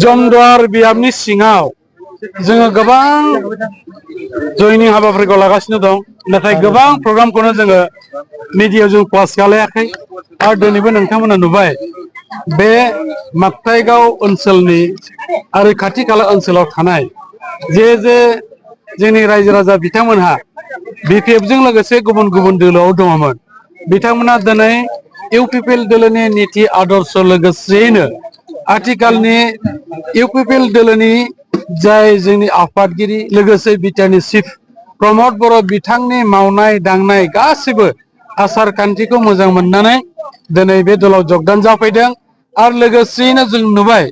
जमदुवार बियाबनि सिङाव जोङो गोबां जयनिं हाबाफारिखौ लागासिनो दं नाथाय गोबां प्रग्रामखौनो जोङो मिडियायाव जों पास खालायाखै आरो दिनैबो नोंथांमोना नुबाय बे माक्ताइगाव ओनसोलनि आरो खाथि खाला ओनसोलाव थानाय जे जोंनि रायजो राजा बिथांमोनहा बिपिएफजों लोगोसे गुबुन गुबुन दोलोआव दङमोन बिथांमोना दिनै इउपिपिएल दोलोनि नीति आदर्श लोगोसेयैनो आथिखालनि इउपिपिएल दोलोनि जाय जोंनि आफादगिरि लोगोसे बिटिआरनि चिफ प्रमद बर' बिथांनि मावनाय दांनाय गासिबो आसार खान्थिखौ मोजां मोननानै दिनै बे दलाव जगदान जाफैदों आरो लोगोसेयैनो जों नुबाय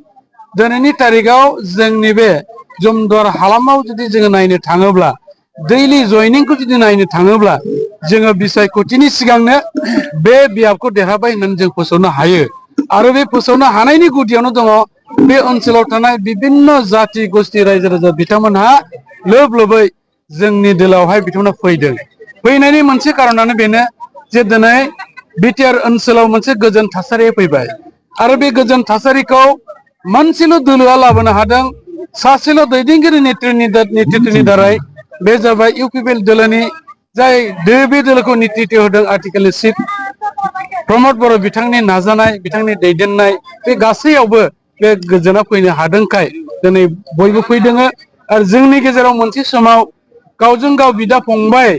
दिनैनि तारिखाव जोंनि बे जमदुवार हालामाव जुदि जोङो नायनो थाङोब्ला दैलि जयनिंखौ जुदि नायनो थाङोब्ला जोङो बिसायख'थिनि सिगांनो बे बियाबखौ देरहाबाय होननानै जों फोसावनो हायो आरो बे फोसावनो हानायनि गुदियावनो दङ बे ओनसोलाव थानाय बिभिन्न जाति गोष्ठी रायजो राजा बिथांमोनहा लोब लोबै जोंनि दोलावहाय बिथांमोना फैदों फैनायनि मोनसे कारनानो बेनो जे दिनै बिटिआर ओनसोलाव मोनसे गोजोन थासारि फैबाय आरो बे गोजोन थासारिखौ मोनसेल' दोलोआ लाबोनो हादों सासेल' दैदेनगिरि नेतृत्वनि दारै बे जाबाय इउपिपिएल दोलोनि जाय बे दोलोखौ नेतृत्व होदों आथिखालनि चिफ प्रमद बर' बिथांनि नाजानाय बिथांनि दैदेननाय बे गासैयावबो बे गोजोना फैनो हादोंखाय दिनै बयबो फैदों आरो जोंनि गेजेराव मोनसे समाव गावजों गाव बिदा फंबाय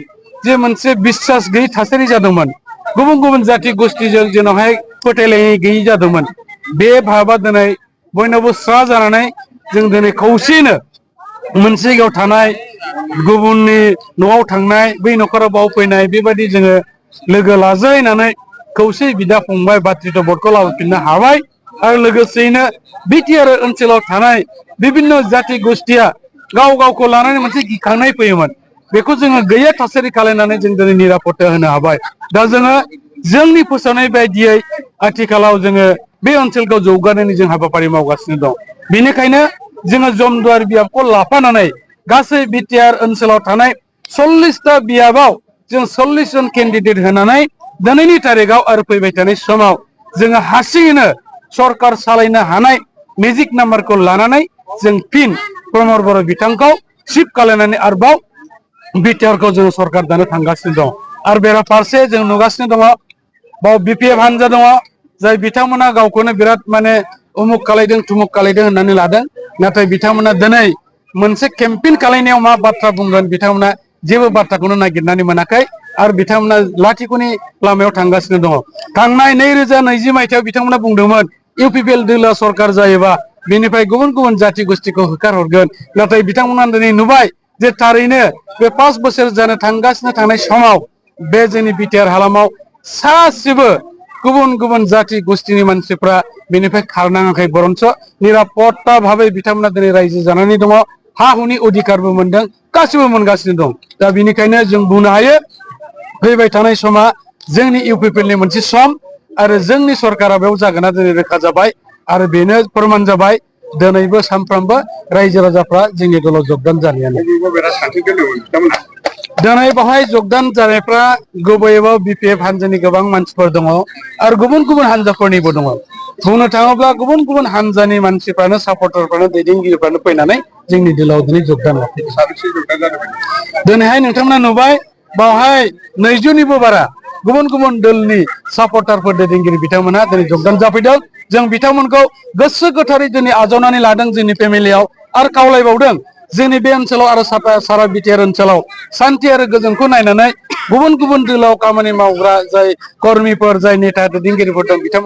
जे मोनसे बिसास गैयै थासारि जादोंमोन गुबुन गुबुन जाति गोष्ठीजों जेरावहाय फोथायलायनाय गैयै जादोंमोन बे भाबा दिनै बयनावबो स्रा जानानै जों दिनै खौसेयैनो मोनसे जायगायाव थानाय गुबुननि न'आव थांनाय बै न'खराव बाव फैनाय बेबायदि जोङो लोगो लाज्लायनानै खौसे बिदा फंबाय बातृत्व बर्डखौ लाबोफिननो हाबाय आरो लोगोसेयैनो बिटिआर ओनसोलाव थानाय बिभिन्न जाति गोष्ठीया गाव गावखौ लानानै मोनसे गिखांनाय फैयोमोन बेखौ जोङो गैया थासारि खालामनानै जों दिनै निरापत्ता होनो हाबाय दा जोङो जोंनि फोसावनाय बायदियै आथिखालाव जोङो बे ओनसोलखौ जौगानायनि जों हाबाफारि मावगासिनो दं बेनिखायनो जोङो जमदुवार बियाबखौ लाफानानै गासै बिटिआर ओनसोलाव थानाय 40टा बियाबाव जों 40 जन केन्डिडेट होनानै दिनैनि तारिखाव आरो फैबाय थानाय समाव जोङो हारसिङैनो सरकार सालायनो हानाय मेजिक नाम्बारखौ लानानै जों फिन प्रमद बर' बिथांखौ चिफ खालामनानै आरोबाव बिटिआरखौ जोङो सरकार दानो थांगासिनो दं आरो बेराफारसे जों नुगासिनो दङ बाव बिपिएफ हानजा दङ जाय बिथांमोना गावखौनो बिराद माने उमुक खालायदों थुमुक खालायदों होननानै लादों नाथाय बिथांमोना दिनै मोनसे केम्पेइन खालायनायाव मा बाथ्रा बुंगोन बिथांमोना जेबो बाथ्राखौनो नागिरनानै मोनाखै आरो बिथांमोना लाथिख'नि लामायाव थांगासिनो दङ थांनाय 2020 मायथाइयाव बिथांमोना बुंदोंमोन इउपिपिएल दोलोआ सरकार जायोबा बेनिफ्राय गुबुन गुबुन जाति गोष्ठीखौ होखारहरगोन नाथाय बिथांमोना दिनै नुबाय जे थारैनो बे 5 बोसोर जानो थांगासिनो थानाय समाव बे जोंनि बिटिआर हालामाव सासेबो गुबुन गुबुन जाति गोष्ठीनि मानसिफ्रा बेनिफ्राय खारनाङाखै बरन्स निरापत्ता भाबै बिथांमोना दिनै रायजो जानानै दङ हा हुनि अधिकारबो मोनदों गासिबो मोनगासिनो दं दा बेनिखायनो जों बुंनो हायो फैबाय थानाय समा जोंनि इउपिपिएलनि मोनसे सम आरो जोंनि सरकारा बेयाव जागोना दिनै रोखा जाबाय आरो बेनो फोरमान जाबाय दिनैबो सानफ्रामबो रायजो राजाफ्रा जोंनि दलाव जगदान जानायानो दिनै बेवहाय जगदान जानायफ्रा गुबैयै बिपिएफ हानजानि गोबां मानसिफोर दङ आरो गुबुन गुबुन हानजाफोरनिबो दङ बुंनो थाङोब्ला गुबुन गुबुन हानजानि मानसिफ्रानो सापर्टारफ्रानो दैदेनगिरिफ्रानो फैनानै जोंनि दोलाव दिनै जगदान लाफैदों दिनैहाय नोंथांमोना नुबाय बावहाय 200निबो बारा गुबुन गुबुन दोलनि सापर्टारफोर दैदेनगिरि बिथांमोनहा दिनै जगदान जाफैदों जों बिथांमोनखौ गोसो गोथारै दिनै आजावनानै लादों जोंनि फेमिलियाव आरो खावलायबावदों जोंनि बे ओनसोलाव आरो सारा बिटिआर ओनसोलाव शान्ति आरो गोजोनखौ नायनानै गुबुन गुबुन दोलोआव खामानि मावग्रा जाय कर्मीफोर जाय नेता दैदेनगिरिफोर दं बिथांमोन